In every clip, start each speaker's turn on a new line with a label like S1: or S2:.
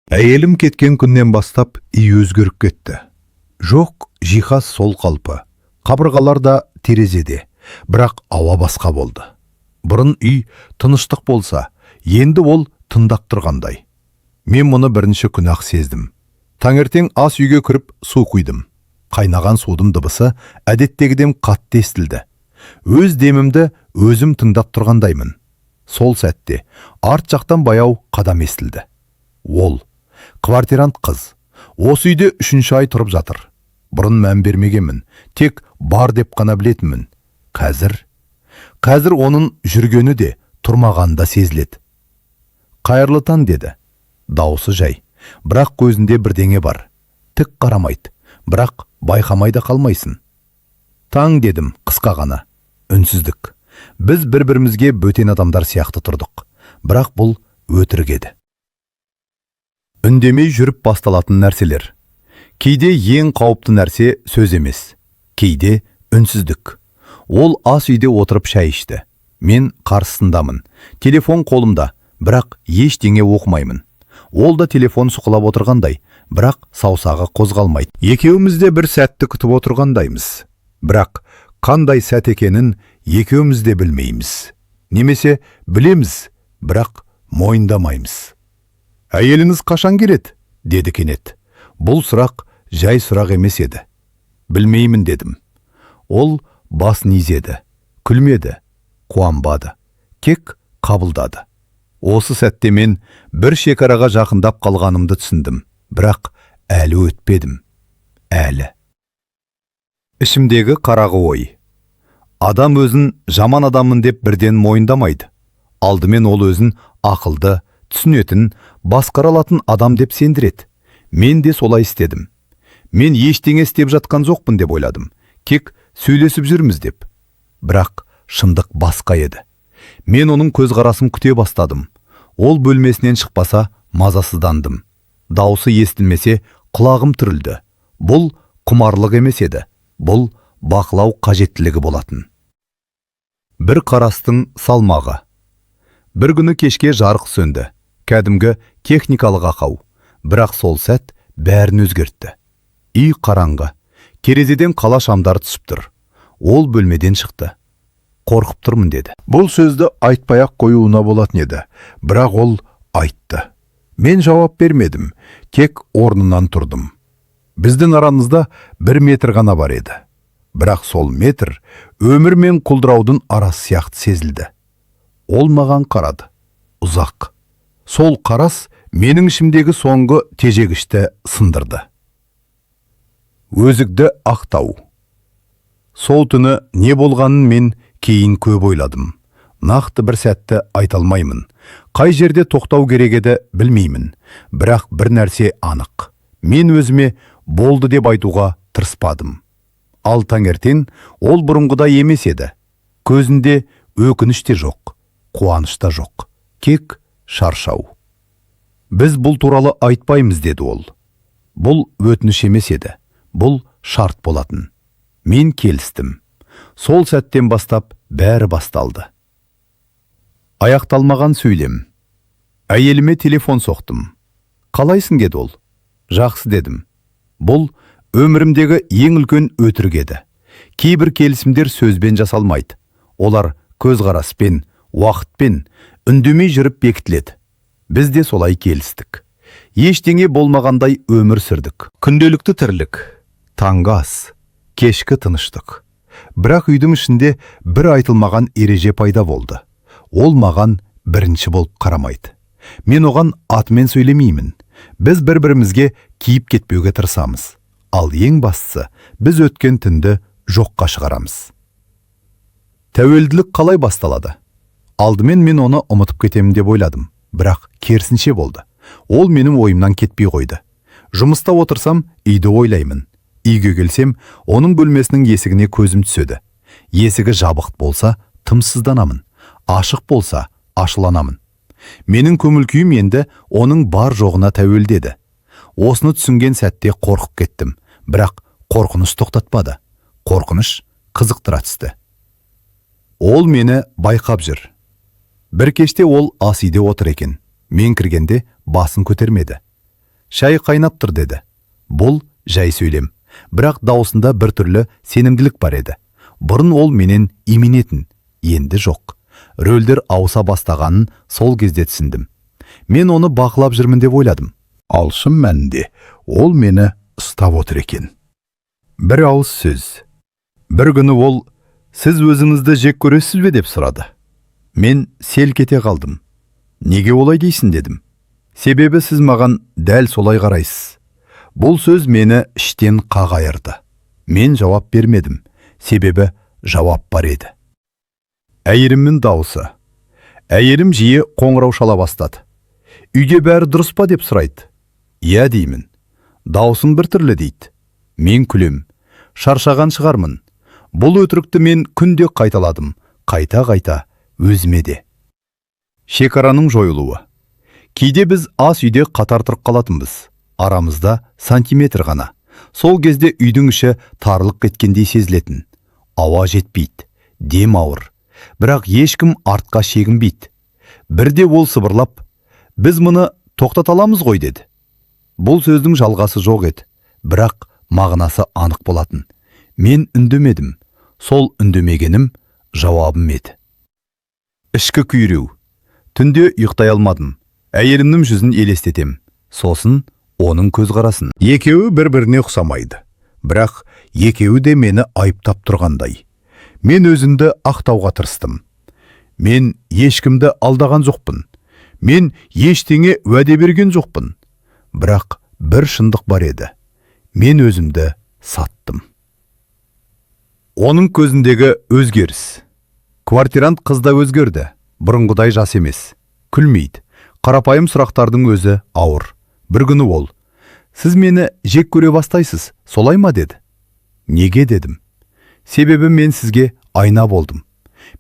S1: Әйелім кеткен күннен бастап үй өзгеріп кетті. Жоқ, жиһаз сол қалпы. Қабырғалар да, терезеде. Бірақ ауа басқа болды. Бұрын үй тыныштық болса, енді ол тыңдап тұрғандай. Мен мұны бірінші күні-ақ сездім. Таңертең ас үйге кіріп, су құйдым. Қайнаған судың дыбысы әдеттегіден қатты естілді. Өз демімді өзім тыңдап тұрғандаймын. Сол сәтте арт жақтан баяу қадам естілді. Ол квартирант қыз. Осы үйде үшінші ай тұрып жатыр. Бұрын мән бермегенмін, тек бар деп қана білетінмін. Қазір оның жүргені де, тұрмағаны да сезіледі. «Қайырлы таң», – деді. Даусы жай, бірақ көзінде бірдеңе бар. Тік қарамайды, бірақ байқамай да қалмайсың. «Таң», – дедім қысқа ғана. Үнсіздік. Біз бір-бірімізге бөтен адамдар сияқты тұрдық. Бірақ бұл өтірік еді. Үндемей жүріп басталатын нәрселер. Кейде ең қауіпті нәрсе сөз емес, кейде үнсіздік. Ол ас үйде отырып шай ішті. Мен қарсысындамын. Телефон қолымда, бірақ ештеңе оқымаймын. Ол да телефон сұқылап отырғандай, бірақ саусағы қозғалмайды. Екеуміз де бір сәтті күтіп отырғандаймыз. Бірақ қандай сәт екенін екеуміз де білмейміз. Немесе білеміз, бірақ мойындамаймыз. «Әйеліңіз қашан келеді?» – деді кенет. Бұл сұрақ жай сұрақ емес еді. «Білмеймін», – дедім. Ол басын изеді, күлмеді, қуанбады, тек қабылдады. Осы сәтте мен бір шекараға жақындап қалғанымды түсіндім, бірақ әлі өтпедім. Әлі. Ішімдегі қараңғы ой. Адам өзін жаман адаммын деп бірден мойындамайды. Алдымен ол өзін ақылды, түсінетін, басқара алатын адам деп сендіреді. Мен де солай істедім. Мен ештеңе істеп жатқан жоқпын деп ойладым. Тек сөйлесіп жүрміз деп. Бірақ шындық басқа еді. Мен оның көзқарасын күте бастадым. Ол бөлмесінен шықпаса, мазасыздандым. Даусы естілмесе, құлағым түрілді. Бұл құмарлық емес еді. Бұл бақылау қажеттілігі болатын. Бір қарастың салмағы. Бір күні кешке жарық сөнді. Кәдімгі техникалық ақау. Бірақ сол сәт бәрін өзгертті. Үй қараңғы. Терезеден қала шамдары түсіп тұр. Ол бөлмеден шықты. «Қорқып тұрмын», – деді. Бұл сөзді айтпай-ақ қоюына болатын еді, бірақ ол айтты. Мен жауап бермедім, тек орнынан тұрдым. Біздің арамызда 1 метр ғана бар еді. Бірақ сол метр өмір мен құлдыраудың арасы сияқты сезілді. Ол маған қарады. Ұзақ. Сол қарас менің ішімдегі соңғы тежегішті сындырды. Өзіңді ақтау. Сол түні не болғанын мен кейін көп ойладым. Нақты бір сәтті айта алмаймын. Қай жерде тоқтау керек еді, білмеймін. Бірақ бір нәрсе анық. Мен өзіме «болды» деп айтуға тырыспадым. Ал таңертең ол бұрынғыдай емес еді. Көзінде өкініш те жоқ, қуаныш та жоқ. Тек шаршау. «Біз бұл туралы айтпаймыз», – деді ол. Бұл өтініш емес еді. Бұл шарт болатын. Мен келістім. Сол сәттен бастап бәрі басталды. Аяқталмаған сөйлем. Әйеліме телефон соқтым. «Қалайсың?» – деді ол. «Жақсы», – дедім. Бұл өмірімдегі ең үлкен өтірік еді. Кейбір келісімдер сөзбен жасалмайды. Олар көзқараспен, уақытпен, үндемей жүріп бекітіледі. Біз де солай келістік. Ештеңе болмағандай өмір сүрдік. Күнделікті тірлік, таңғы ас, кешкі тыныштық. Бірақ үйдің ішінде бір айтылмаған ереже пайда болды. Ол маған бірінші болып қарамайды. Мен оған атымен сөйлемеймін. Біз бір-бірімізге киіп кетпеуге тырысамыз. Ал ең бастысы, біз өткен түнді жоққа шығарамыз. Тәуелділік қалай басталады? Алдымен мен оны ұмытып кетемін деп ойладым, бірақ керісінше болды. Ол менің ойымнан кетпей қойды. Жұмыста отырсам, үйді ойлаймын. Үйге келсем, оның бөлмесінің есігіне көзім түседі. Есігі жабық болса, тынышсызданамын. Ашық болса, ашуланамын. Менің көңіл күйім енді оның бар жоғына тәуелді еді. Осыны түсінген сәтте қорқып кеттім, бірақ қорқыныш тоқтатпады. Қорқыныш қызықтыра түсті. Ол мені байқап жүр. Бір кеште ол ас үйде отыр екен. Мен кіргенде басын көтермеді. Шай қайнап тұр, деді. Бұл жай сөйлем, бірақ даусында біртүрлі сенімділік бар еді. Бұрын ол менен именетін, енді жоқ. Рөлдер ауыса бастағанын сол кезде түсіндім. Мен оны бақылап жүрмін деп ойладым. Ал шын мәнінде ол мені ұстап отыр екен. Бір ауыз сөз. Бір күні ол: «Сіз өзіңізді жек көресіз бе?» деп сұрады. Мен селк ете қалдым. «Неге олай дейсің?» дедім. «Себебі сіз маған дәл солай қарайсыз». Бұл сөз мені іштен қақ айырды. Мен жауап бермедім, себебі жауап бар еді. Әйелімнің дауысы. Әйелім жиі қоңырау шала бастады. «Үйде бәрі дұрыс па?» деп сұрайды. «Иә», деймін. «Даусың біртүрлі», дейді. Мен күлем. «Шаршаған шығармын». Бұл өтірікті мен күнде қайталадым, қайта-қайта, өзіме де. Шекараның жойылуы. Кейде біз ас үйде қатар тұрып қалатынбыз. Арамызда сантиметр ғана. Сол кезде үйдің іші тарылып кеткендей сезілетін. Ауа жетпейді, дем ауыр. Бірақ ешкім артқа шегінбейді. Бірде ол сыбырлап: «Біз мұны тоқтата аламыз ғой», деді. Бұл сөздің жалғасы жоқ еді, бірақ мағынасы анық болатын. Мен үндемедім. Сол үндемегенім жауабым еді. Ішкі күйреу. Түнде ұйықтай алмадым. Әйелімнің жүзін елестетем. Сосын оның көзқарасын. Екеуі бір-біріне ұқсамайды. Бірақ екеуі де мені айыптап тұрғандай. Мен өзімді ақтауға тырыстым. Мен ешкімді алдаған жоқпын. Мен ештеңе уәде берген жоқпын. Бірақ бір шындық бар еді. Мен өзімді саттым. Оның көзіндегі өзгеріс. Квартирант қыз да өзгерді. Бұрынғыдай жас емес. Күлмейді. Қарапайым сұрақтардың өзі ауыр. Бір күні ол: «Сіз мені жек көре бастайсыз, солай ма?» деді. «Неге?» дедім. «Себебі мен сізге айна болдым».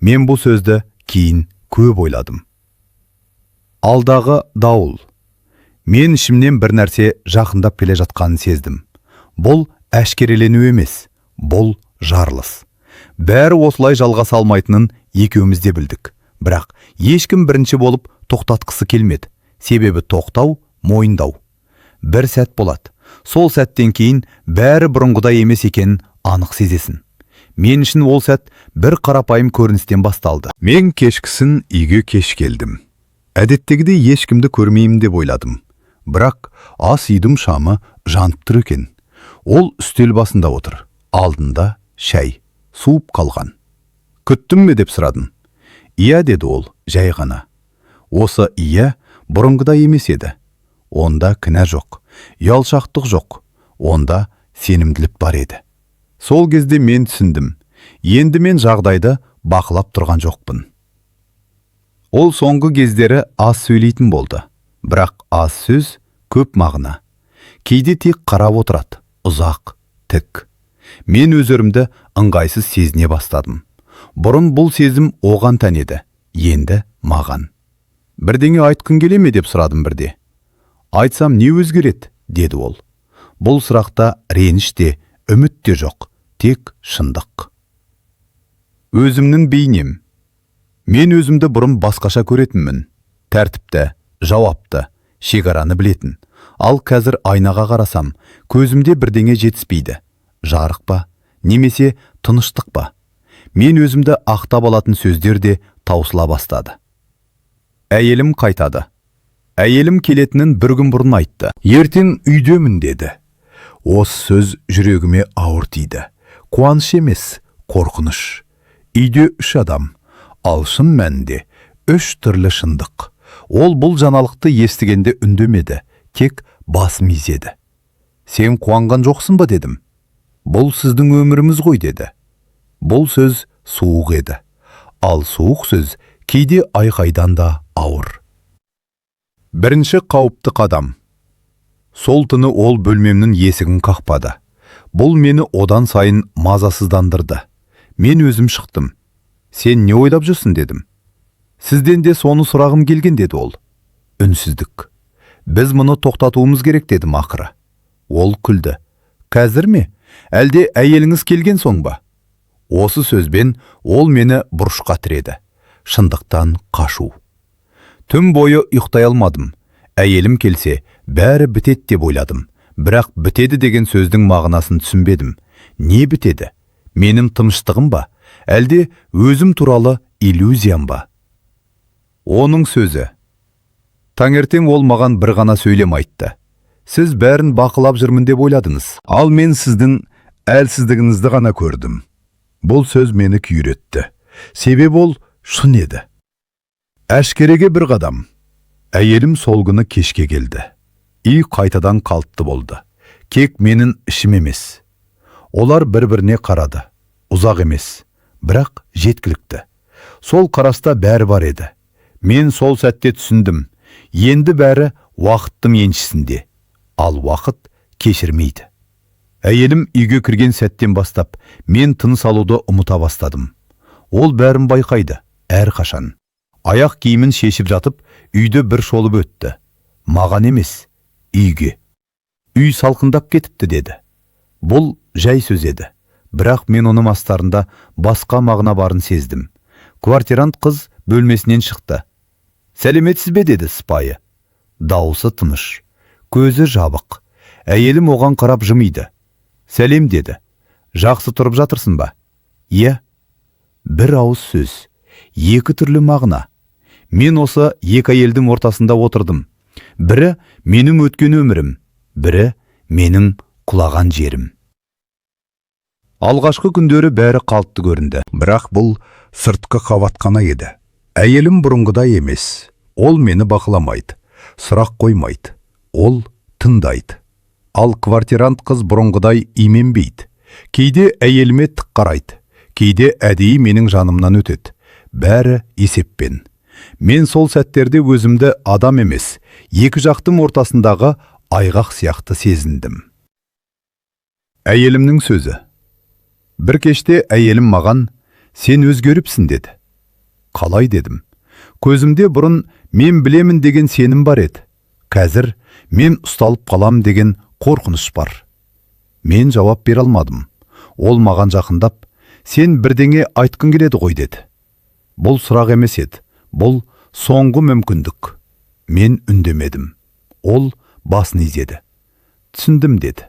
S1: Мен бұл сөзді кейін көп ойладым. Алдағы дауыл. Мен ішімнен бір нәрсе жақындап келе жатқанын сездім. Бұл әшкерелену емес, бұл жарылыс. Бәрі осылай жалғаса алмайтынын екеуміз де білдік. Бірақ ешкім бірінші болып тоқтатқысы келмеді. Себебі тоқтау – мойындау. Бір сәт болады. Сол сәттен кейін бәрі бұрынғыдай емес екенін анық сезесін. Мен үшін ол сәт бір қарапайым көріністен басталды. Мен кешкісін үйге кеш келдім. Әдеттегідей ешкімді көрмеймін деп ойладым. Бірақ ас үйдің шамы жанып тұр екен. Ол үстел басында отыр. Алдында шай, суып қалған. «Күттің ме?» деп сұрадым. «Иә», деді ол жай ғана. Осы «иә» бұрынғыдай емес еді. Онда кінә жоқ, ұялшақтық жоқ, онда сенімділік бар еді. Сол кезде мен түсіндім. Енді мен жағдайды бақылап тұрған жоқпын. Ол соңғы кездері аз сөйлейтін болды. Бірақ аз сөз көп мағына. Кейде тек қарап отырады, ұзақ, тік. Мен өз-өзімді ыңғайсыз сезіне бастадым. Бұрын бұл сезім оған тән еді, енді маған. «Бірдеңе айтқың келе ме?» деп сұрадым бірде. «Айтсам, не өзгереді?» деді ол. Бұл сұрақта реніш те, үміт те жоқ, тек шындық. Өзімнің бейнем. Мен өзімді бұрын басқаша көретінмін. Тәртіпті, жауапты, шекараны білетін. Ал қазір айнаға қарасам, көзімде бірдеңе жетіспейді. Жарық па, немесе тыныштық па? Мен өзімді ақтап алатын сөздер де таусыла бастады. Әйелім қайтады. Әйелім келетінін бір күн бұрын айтты. «Ертең үйдемін», деді. Осы сөз жүрегіме ауыр тиді. Қуаныш емес, қорқыныш. Үйде үш адам, ал шын мәнінде үш түрлі шындық. Ол бұл жаңалықты естігенде үндемеді, тек басын изеді. «Сен қуанған жоқсың ба?» дедім. «Бұл сіздің өміріңіз ғой», деді. Бұл сөз суық еді. Ал суық сөз кейде айқайдан да ауыр. Бірінші қауіпті қадам. Сол түні ол бөлмемнің есігін қақпады. Бұл мені одан сайын мазасыздандырды. Мен өзім шықтым. «Сен не ойлап жүрсің?» дедім. «Сізден де соны сұрағым келген», деді ол. Үнсіздік. «Біз мұны тоқтатуымыз керек», дедім ақыры. Ол күлді. «Қазір ме? Әлде әйеліңіз келген соң ба?» Осы сөзбен ол мені бұрышқа тіреді. Шындықтан қашу. Түн бойы ұйықтай алмадым. Әйелім келсе, Бәрі бітеді деп ойладым. Бірақ бітеді деген сөздің мағынасын түсінбедім. Не бітеді? Менің тыныштығым ба? Әлде өзім туралы иллюзиям ба? Оның сөзі. Таңертең ол маған бір ғана сөйлем айтты: «Сіз бәрін бақылап жүрмін деп ойладыңыз.
S2: Ал мен сіздің әлсіздігіңізді ғана көрдім». Бұл сөз мені күйретті. Себебі ол шын еді. Әшкереге бір қадам. Әйелім сол күні кешке келді. Үй қайтадан қалыпты болды. Тек менің ішім емес. Олар бір-біріне қарады. Ұзақ емес, бірақ жеткілікті. Сол қараста бәрі бар еді. Мен сол сәтте түсіндім. Енді бәрі уақыттың еншісінде. Ал уақыт кешірмейді. Әйелім үйге кірген сәттен бастап, мен тыныс алуды ұмыта бастадым. Ол бәрін байқайды, әрқашан. Аяқ киімін шешіп жатып, үйді бір шолып өтті. Маған емес, үйге. «Үй салқындап кетіпті», – деді. Бұл жай сөз еді. Бірақ мен оның астарында басқа мағына барын сездім. Квартирант қыз бөлмесінен шықты. «Сәлеметсіз бе?» – деді сыпайы. Дауысы тыныш. Көзі жабық. Әйелім оған қарап жымиды. «Сәлем», – деді. «Жақсы тұрып жатырсың ба?» «Иә». Бір ауыз сөз. Екі түрлі мағына. Мен осы екі әйелдің ортасында отырдым. Бірі менің өткен өмірім, бірі менің құлаған жерім. Алғашқы күндері бәрі қалыпты көрінді. Бірақ бұл сыртқы қабат қана еді. Әйелім бұрынғыдай емес. Ол мені бақыламайды, сұрақ қоймайды. Ол тыңдайды.
S1: Ал квартирант қыз бұрынғыдай именбейді. Кейде әйеліме тік қарайды, кейде әдейі менің жанымнан өтеді. Бәрі есеппен. Мен сол сәттерде өзімді адам емес, екі жақтың ортасындағы айғақ сияқты сезіндім. Әйелімнің сөзі. Бір кеште әйелім маған: «Сен өзгеріпсің», – деді. «Қалай?» – дедім. Көзімде бұрын мен білемін деген сенім бар еді. Қазір мен ұсталып қалам деген қорқыныш бар. Мен жауап бере алмадым. Ол маған жақындап, «Сен бірдеңе айтқың келеді ғой», – деді. Бұл сұрақ емес еді. Бұл соңғы мүмкіндік. Мен үндемедім. Ол басын изеді. «Түсіндім», – деді.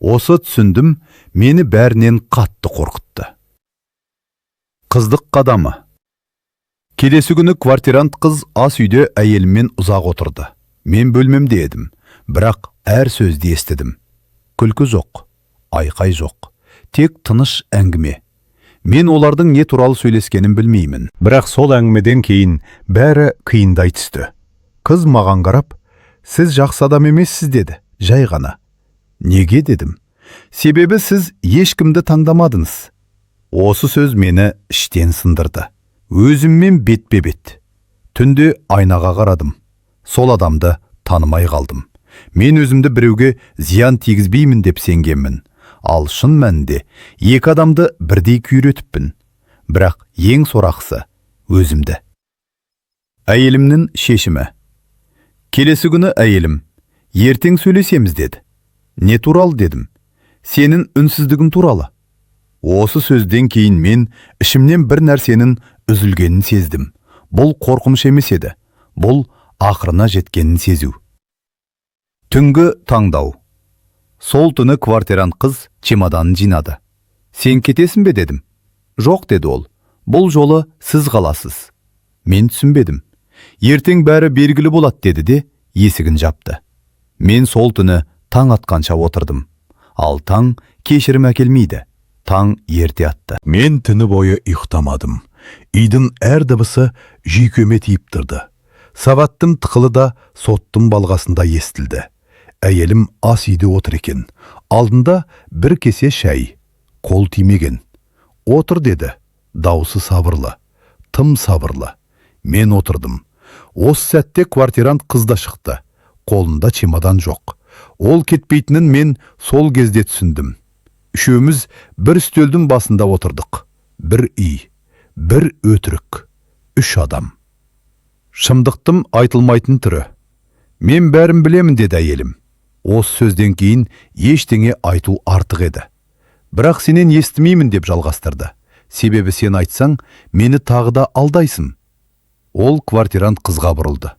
S1: Осы «түсіндім» мені бәрінен қатты қорқытты. Қыздық қадамы. Келесі күні квартирант қыз ас үйде әйеліммен ұзақ отырды. Мен бөлмемде едім, бірақ әр сөзді естідім. Күлкі жоқ, айқай жоқ, тек тыныш әңгіме. Мен олардың не туралы сөйлескенін білмеймін.
S2: Бірақ сол әңгімеден кейін бәрі қиындай түсті. Қыз маған қарап, «Сіз жақсы адам емессіз», – деді, жай ғана. «Неге?» – дедім. «Себебі сіз ешкімді таңдамадыңыз».
S1: Осы сөз мені іштен сындырды. Өзіммен бетпе-бет. Түнде айнаға қарадым. Сол адамды танымай қалдым. Мен өзімді біреуге зиян тигізбеймін деп сенгенмін. Ал шын мәнінде екі адамды бірдей күйретіппін. Бірақ ең сорақысы өзімді. Әйелімнің шешімі. Келесі күні әйелім: «Ертең сөйлесеміз», – деді. «Не туралы?» – дедім. «Сенің үнсіздігің туралы». Осы сөзден кейін мен ішімнен бір нәрсенің үзілгенін сездім. Бұл қорқыныш емес еді. Бұл ақырына жеткенін сезу. Түнгі таңдау. Сол түні квартирант қыз чемоданын жинады. «Сен кетесің бе?» – дедім. «Жоқ», – деді ол. «Бұл жолы сіз қаласыз». Мен түсінбедім. «Ертең бәрі белгілі болады», – деді де есігін жапты. Мен сол түні таң атқанша отырдым. Ал таң кешірім әкелмейді. Таң ерте атты.
S2: Мен түні бойы ұйықтамадым. Үйдің әр дыбысы жүйкеме тиіп тұрды. Сағаттың тықылы да соттың балғасында естілді. Әйелім ас үйде отыр екен. Алдында бір кесе шәй. Қол тимеген. «Отыр», – деді. Даусы сабырлы. Тым сабырлы. Мен отырдым. Осы сәтте квартирант қыз да шықты. Қолында чемодан жоқ. Ол кетпейтінін мен сол кезде түсіндім. Үшеуміз бір үстелдің басында отырдық. Бір үй, бір өтірік, үш адам.
S1: Шындықтың айтылмайтын түрі. «Мен бәрін білемін», – деді әйелім. Осы сөзден кейін ештеңе айту артық еді. «Бірақ сенен естімеймін», – деп жалғастырды. «Себебі сен айтсаң, мені тағы да алдайсың». Ол квартирант қызға бұрылды.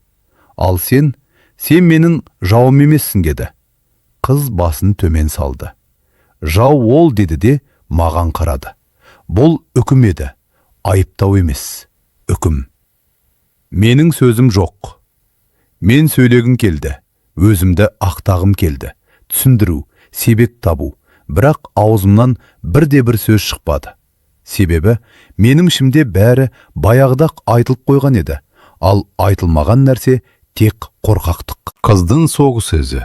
S1: «Ал сен, Сен менің жауым емессің, деді. Қыз басын төмен салды. Жау ол, деді де маған қарады. Бұл үкім еді, айыптау емес, үкім. Менің сөзім жоқ. Мен сөйлегім келді, өзімді ақтағым келді, түсіндіру, себеп табу, бірақ аузымнан бірде бір сөз шықпады. Себебі менің ішімде бәрі баяғыда айтылып қойған еді, ал айтылмаған нәрсе тек қорқақтық.
S2: Қыздың соңғы сөзі.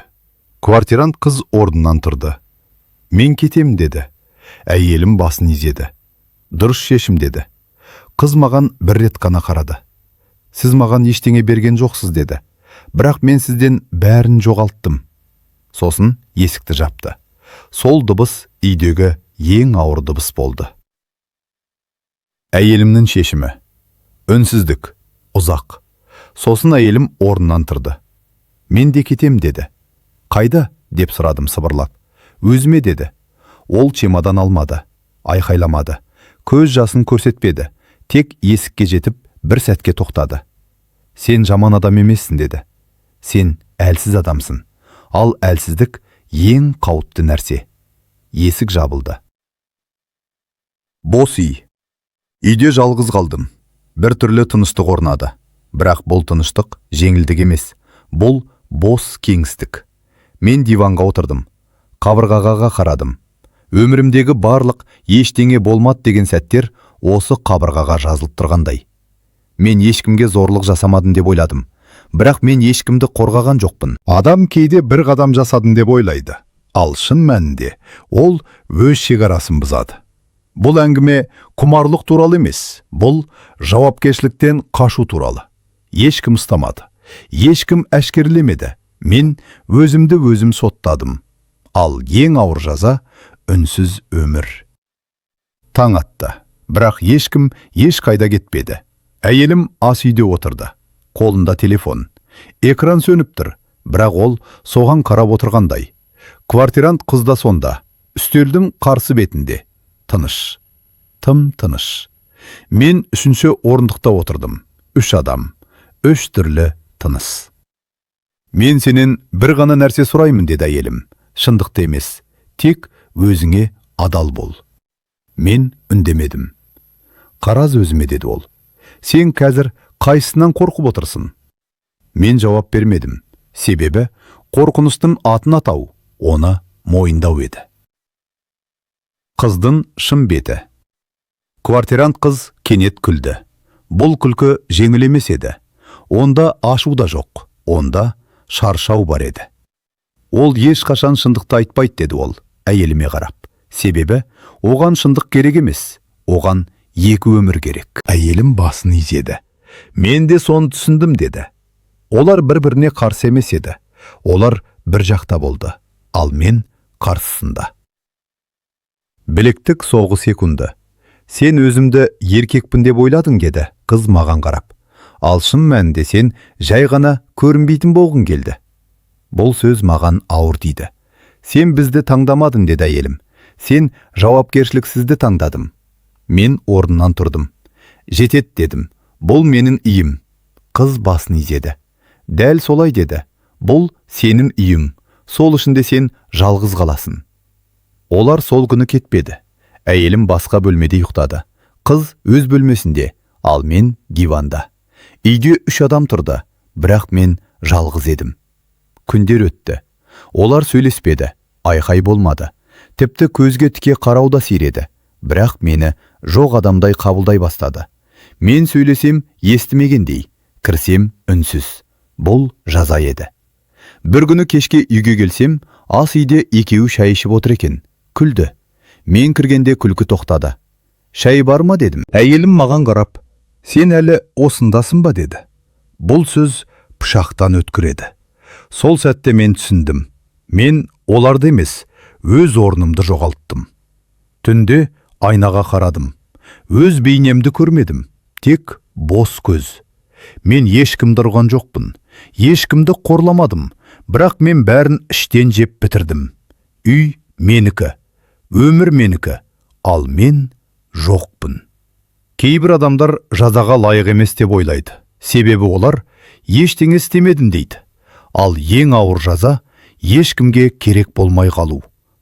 S2: Квартирант қыз орнынан тұрды. «Мен кетем», – деді. Әйелім басын изеді. «Дұрыс шешім», – деді. Қыз маған бір рет қана қарады. «Сіз маған ештеңе берген жоқсыз», – деді. «Бірақ мен сізден бәрін жоғалттым». Сосын есікті жапты. Сол дыбыс үйдегі ең ауыр дыбыс болды.
S1: Әйелімнің шешімі. Үнсіздік. Ұзақ. Сосын әйелім орнынан тұрды. «Мен де кетем», – деді. «Қайда?» – деп сұрадым сыбырлап. «Өзіме», – деді. Ол чемодан алмады, айқайламады, көз жасын көрсетпеді, тек есікке жетіп бір сәтке тоқтады. «Сен жаман адам емессің», – деді. «Сен әлсіз адамсың. Ал әлсіздік ең қауіпті нәрсе». Есік жабылды. Бос үй. Үйде жалғыз қалдым. Бір түрлі тыныштық орнады. Бірақ бұл тыныштық жеңілдік емес. Бұл бос кеңістік. Мен диванға отырдым. Қабырғаға қарадым. Өмірімдегі барлық «ештеңе болмады» деген сәттер осы қабырғаға жазылып тұрғандай. Мен ешкімге зорлық жасамадым деп ойладым. Бірақ мен ешкімді қорғаған жоқпын.
S2: Адам кейде бір қадам жасадым деп ойлайды. Ал шын мәнінде ол өз шекарасын бұзады. Бұл әңгіме құмарлық туралы емес, бұл жауапкершіліктен қашу туралы. Ешкім ұстамады, ешкім әшкерелемеді. Мен өзімді өзім соттадым. Ал ең ауыр жаза – үнсіз өмір.
S1: Таң атты, бірақ ешкім ешқайда кетпеді. Әйелім ас үйде отырды. Қолында телефон. Экран сөніп тұр, бірақ ол соған қарап отырғандай. Квартирант қыз да сонда, үстелдің қарсы бетінде. Тыныш. Тым тыныш. Мен үшінші орындықта отырдым. Үш адам. Үш түрлі тыныс. «Мен сенен бір ғана нәрсе сұраймын, – деді әйелім. – Шындықты емес, тек өзіңе адал бол». Мен үндемедім. «Қара өзіме, – деді ол. – Сен қазір қайсысынан қорқып отырсың?» Мен жауап бермедім. Себебі қорқыныштың атын атау, оны мойындау еді. Қыздың шын беті. Квартирант қыз кенет күлді. Бұл күлкі жеңіл емес еді. Онда ашу да жоқ, онда шаршау бар еді. «Ол ешқашан шындықты айтпайды, – деді ол әйеліме қарап. – Себебі оған шындық керек емес, оған екі өмір керек».
S2: Әйелім басын изеді. «Мен де соны түсіндім», – деді. Олар бір-біріне қарсы емес еді. Олар бір жақта болды, ал мен қарсысында.
S1: Білектің соңғы секунды. «Сен өзімді еркекпін деп ойладың, – деді қыз маған қарап. – Ал шын мәнінде сен жай ғана көрінбейтін болғың келді». Бұл сөз маған ауыр тиді. «Сен бізді таңдамадың, – деді әйелім. – Сен жауапкершіліксізді таңдадың». Мен орнынан тұрдым. «Жетеді, – дедім. – Бұл менің үйім». Қыз басын изеді. «Дәл солай, – деді. – Бұл сенің үйің. Сол үшін де сен жалғыз қаласың». Олар сол күні кетпеді. Әйелім басқа бөлмеде ұйықтады. Қыз өз бөлмесінде, ал мен диванда. Үйде үш адам тұрды, бірақ мен жалғыз едім. Күндер өтті. Олар сөйлеспеді, айқай болмады. Тіпті көзге тіке қарау да сиреді. Бірақ мені жоқ адамдай қабылдай бастады. Мен сөйлесем естімегендей, кірсем үнсіз. Бұл жаза еді. Бір күні кешке үйге келсем, ас үйде екеуі шай ішіп отыр екен. Күлді. Мен кіргенде күлкі тоқтады. «Шай бар ма?» – дедім.
S2: Әйелім маған қарап, «Сен әлі осындасың ба?» – деді. Бұл сөз пышақтан өткір еді. Сол сәтте мен түсіндім. Мен оларды емес, өз орнымды жоғалттым. Түнде айнаға қарадым. Өз бейнемді көрмедім. Тек бос көз. Мен ешкімді ұрған жоқпын. Ешкімді қорламадым. Бірақ мен бәрін іштен жеп бітірдім. Үй менікі, өмір менікі, ал мен жоқпын. Кейбір адамдар жазаға лайық емес деп ойлайды. Себебі олар «ештеңе істемедім» дейді.
S1: Ал ең ауыр жаза – ешкімге керек болмай қалу.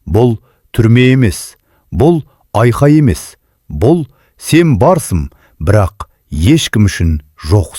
S1: Бұл түрме емес, бұл айқай емес, бұл сен барсың, бірақ ешкім үшін жоқсың.